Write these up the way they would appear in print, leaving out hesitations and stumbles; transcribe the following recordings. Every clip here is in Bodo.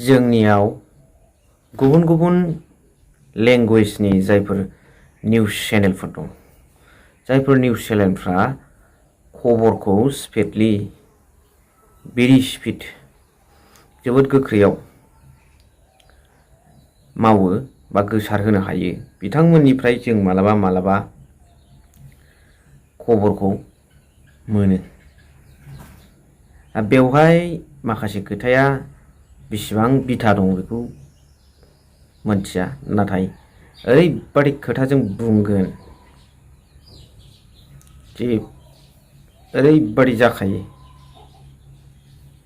जोंनियाव गुबुन गुबुन लैंग्वेजनि जायफोर निउज चेनेलफोर दं, जायफोर निउज चेनेलफ्रा खबरखौ स्पिडलि भेरि स्पिड जोबोद गोख्रैयाव मावो बा गोसारहोनो हायो, बिथांमोननिफ्राय जों मालाबा मालाबा खबरखौ मोनो। बेवहाय माखासे खोथाया बेसेबां बिथा दं बेखौ मोनथिया, नाथाय ओरैबादि खोथाजों बुंगोन जे ओरैबादि जाखायो।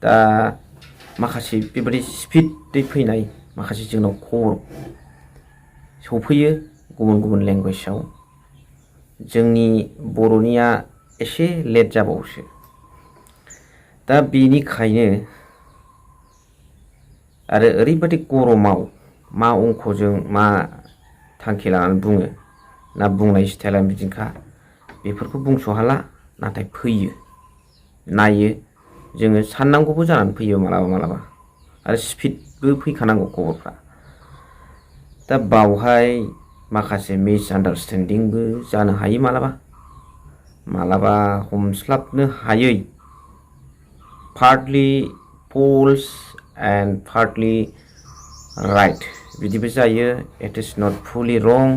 दा माखासे बेबादि स्पिडै फैनाय माखासे जोंनाव खबर सफैयो गुबुन गुबुन लैंग्वेजाव, जोंनि बर'निया एसे लेट जाबावोसो। दा बेनिखायनो आरो ओरैबादि गरमाव मा अंकजों मा थांखि लानानै बुङो ना बुंनाय स्टाइला बिदिनोखा, बेफोरखौ बुंस' हाला, नाथाय फैयो, नायो, जोङो साननांगौबो जानानै फैयो मालाबा मालाबा, आरो स्पिडबो फैखानांगौ खबरफ्रा। दा बावहाय माखासे मिसआन्डारस्टेन्डिंबो जानो हायो, मालाबा मालाबा हमस्लाबनो हायै, partly falls and partly right बिदिबो जायो। इट इज नट फुलि रं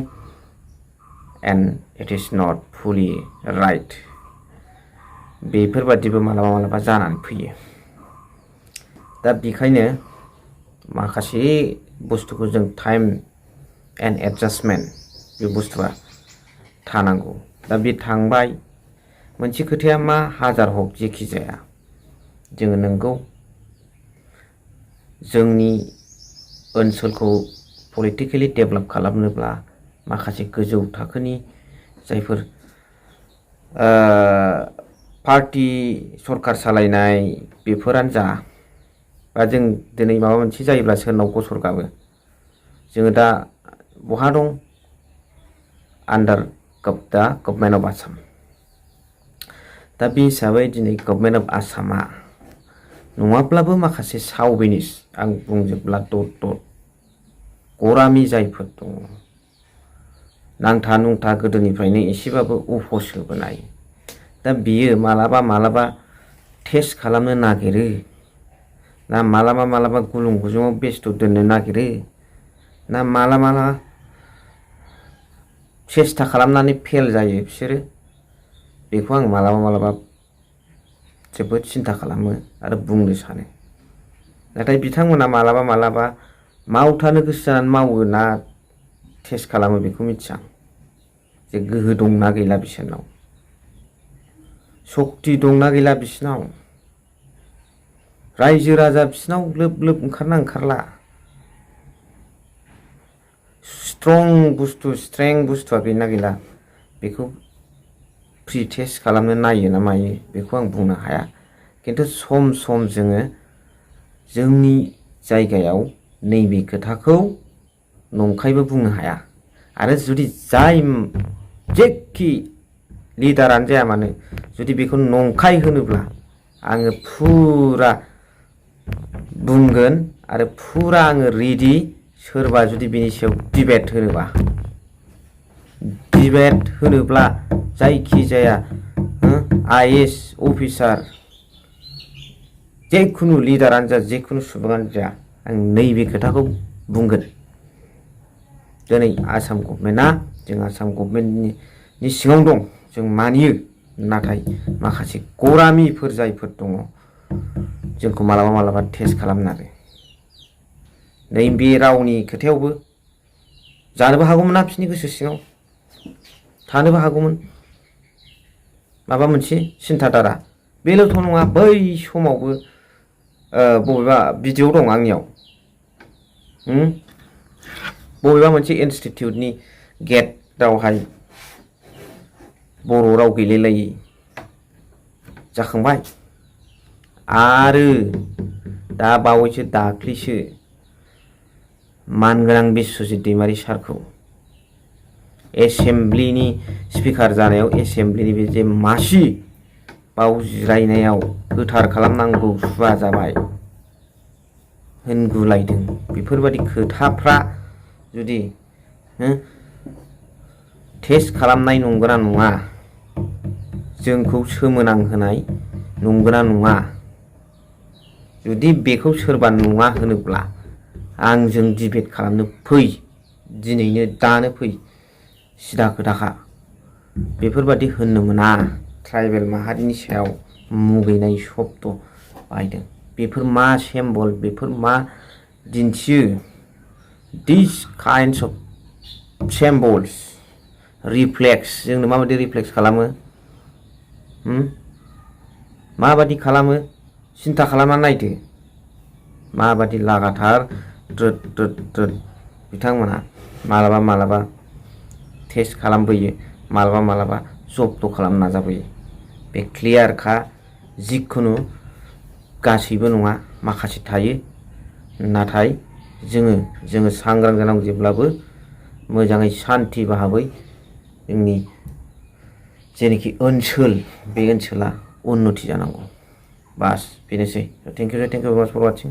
एन्ड इट इज नट फुलि राइट, बेफोरबादिबो मालाबा मालाबा जानानै फैयो। दा बेखायनो माखासे बुस्थुखौ जों टाइम एन्ड एडजास्टमेन्ट बे बुस्थुआ थानांगौ। दा बे थांबाय। मोनसे खोथाया मा, हाजार हक जेखि जाया, जोङो नंगौ जोंनि ओनसोलखौ पलिटिकेलि डेभेलप खालामनोब्ला माखासे गोजौ थाखोनि जायफोर पार्टी सरकार सालायनाय बेफोरानो जा, बा जों दिनै माबा मोनसे जायोब्ला सोरनाव गसर गाबो, जोङो दा बहा दं? आन्डार दा गभर्नमेन्ट अफ आसाम। दा बे हिसाबै दिनै गभर्नमेन्ट अफ आसामा नङाब्लाबो माखासे सावबिनिस, आं बुंजोबला दट दट गरामि जायफोर दङ, नांथा नुंथा गोदोनिफ्रायनो एसेबाबो उपस होबोनाय, दा बियो मालाबा मालाबा टेस्ट खालामनो नागिरो, ना मालाबा मालाबा गुलुं गुजुङाव बेस्थ' दोननो नागिरो, ना मालाबा सेस्था खालामनानै फेल जायो बिसोरो, बेखौ आं मालाबा मालाबा जोबोद सिन्था खालामो आरो बुंनो सानो। नाथाय बिथांमोना मालाबा मालाबा मावथारनो गोसो जानानै मावो ना टेस्ट खालामो बेखौ मिथिया, जे गोहो दंना गैला बिसोरनाव, सक्ति दंना गैला बिसोरनाव, रायजो राजा बिसोरनाव लोब लोब ओंखारना ओंखारला, स्ट्रें बुस्थुआ गैना गैला, बेखौ प्रि टेस्ट खालामनो नायो ना मायो बेखौ आं बुंनो हाया। खिन्थु सम सम जोङो जोंनि जायगायाव नैबे खोथाखौ नंखायबो बुंनो हाया। आरो जुदि जाय जेखि लिडारानो जाया मानो, जुदि बेखौ नंखाय होनोब्ला आङो फुरा बुंगोन आरो फुरा आङो रेडि। सोरबा जुदि बेनि सायाव डिबेट होनोब्ला जायखि जाया IAS अफिसार, जेखुनु लिडारानो जा, जेखुनु सुबुङानो जा, आं नैबे खोथाखौ बुंगोन। दिनै आसाम गभर्नमेन्टआ, जों आसाम गभर्नमेन्टनि सिङाव दं, जों मानियो, नाथाय माखासे गरामिफोर जायफोर दङ, जोंखौ मालाबा मालाबा टेस्ट खालामनो आरो नैबे रावनि खोथायावबो जानोबो हागौमोन ना बिसोरनि गोसो सिङाव, थानोबो हागौमोन माबा मोनसे सिन्थाधारा। बेल'थ' नङा, बै समावबो बबेबा भिडिअ दं आंनियाव, बबेबा मोनसे इनस्टिटिउटनि गेटआवहाय बर' राव गैलायलायै जाखांबाय। आरो दा बावैसो दाख्लैसो मानगोनां बिस्वजित दैमारि सारखौ एसेमब्लिनि स्पिकार जानायाव, एसेमब्लिनि बे जे मासि बाव जिरायनायाव गोथार खालामनांगौ सुवा जाबाय। होनगुलायदों बेफोरबायदि खोथाफ्रा जुदि टेस्ट खालामनाय नंगौना नङा, जोंखौ सोमोनांहोनाय नंगौना नङा, जुदि बेखौ सोरबा नङा होनोब्ला आंजों डिबेट खालामनो फै, दिनैनो दानो फै, सिदा खोथाखा। बेफोरबादि होननो मोना। ट्राइबेल माहारिनि सायाव मुगैनाय शब्द बाहायदों। बेफोर मा सिम्बल, बेफोर मा दिन्थियो? दिस काइन्डस अफ सिम्बल्स रिफ्लेक्स, जोंनो माबायदि रिफ्लेक्स खालामो? माबादि खालामो? सिन्था खालामना नायदो। माबादि लागातार द्रोद द्रोद द्रोद बिथांमोनहा मालाबा मालाबा टेस्ट खालामबोयो, मालाबा मालाबा जब्द खालामनो नाजाबोयो। बे क्लियारखा। जिखुनु गासैबो नङा, माखासे थायो। नाथाय जोङो सांग्रां जानांगौ। जेब्लाबो मोजाङै सान्थि भाबै जोंनि जेनाखि ओनसोल, बे ओनसोला उन्नति जानांगौ। बास बेनोसै। थेंक इउ भेरि माच फर वाचिं।